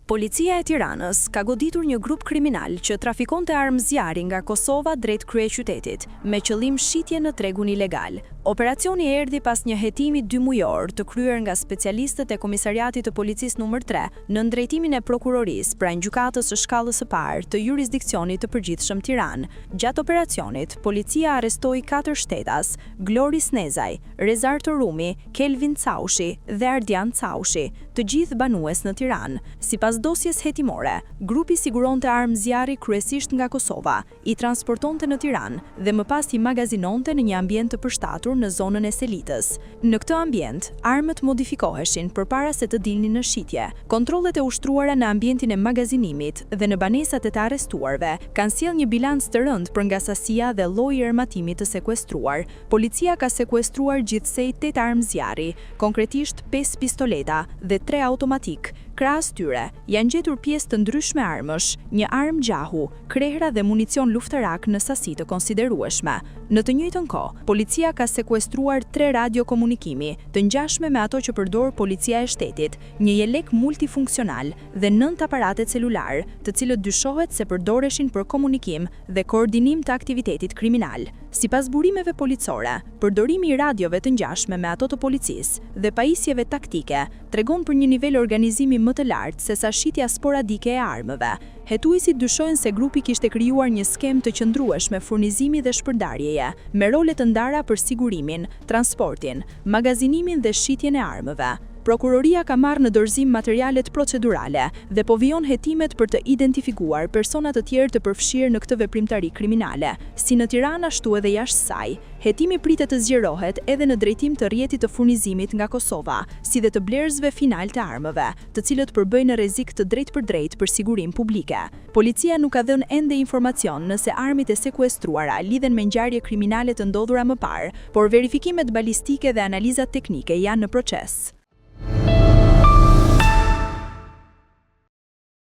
Policia e Tiranës ka goditur një grup kriminal që trafikonte armë zjarri nga Kosova drejt kryeqytetit, me qëllim shitje në tregun ilegal. Operacioni erdhi pas një hetimi dymujor të kryer nga specialistët e Komisariatit të Policisë numër 3, nën drejtimin e Prokurorisë pranë Gjykatës së Shkallës së Parë të Jurisdiksionit të Përgjithshëm Tiranë. Gjatë operacionit, policia arrestoi katër shtetas, Gloris Nezaj, Rezarto Rumi, Kelvin Caushi dhe Ardian Caushi, të gjithë banues në Tiranë. Sipas dosjes hetimore, grupi siguronte armë zjarri kryesisht nga Kosova, i transportonte në Tiranë dhe më pas i magazinonte në një ambient të përshtatur në zonën e Selitës. Në këtë ambient, armët modifikoheshin përpara se të dilnin në shitje. Kontrollet e ushtruara në ambientin e magazinimit dhe në banesat e të arrestuarve kanë sjellë një bilanc të rëndë për nga sasia dhe lloji i armatimit të sekuestruar. Policia ka sekuestruar gjithsej tetë armë zjarri, konkretisht pesë pistoleta dhe tre automatikë. Krahas tyre, janë gjetur pjesë të ndryshme armësh, një armë gjahu, krehra dhe municion luftarak në sasi të konsiderueshme. Në të njëjtën kohë, policia ka sekuestruar tre radio komunikimi, të ngjashme me ato që përdor Policia e Shtetit, një jelek multifunksional dhe nëntë aparate celularë, të cilët dyshohet se përdoreshin për komunikim dhe koordinim të aktivitetit kriminal. Sipas burimeve policore, përdorimi i radiove të ngjashme me ato të policisë dhe pajisjeve taktike tregon për një nivel organizimi më të lartë sesa shitja sporadike e armëve. Hetuesit dyshojnë se grupi kishte krijuar një skemë të qëndrueshme furnizimi dhe shpërndarjeje, me role të ndara për sigurimin, transportin, magazinimin dhe shitjen e armëve. Prokuroria ka marrë në dorëzim materialet procedurale dhe po vijon hetimet për të identifikuar persona të tjerë të përfshirë në këtë veprimtari kriminale, si në Tiranë ashtu edhe jashtë saj. Hetimi pritet të zgjerohet edhe në drejtim të rrjetit të furnizimit nga Kosova, si dhe të blerësve finalë të armëve, të cilët përbëjnë rrezik të drejtpërdrejtë për sigurinë publike. Policia nuk ka dhënë ende informacion nëse armët e sekuestruara lidhen me ngjarje kriminale të ndodhura më parë, por verifikimet balistike dhe analizat teknike janë në proces.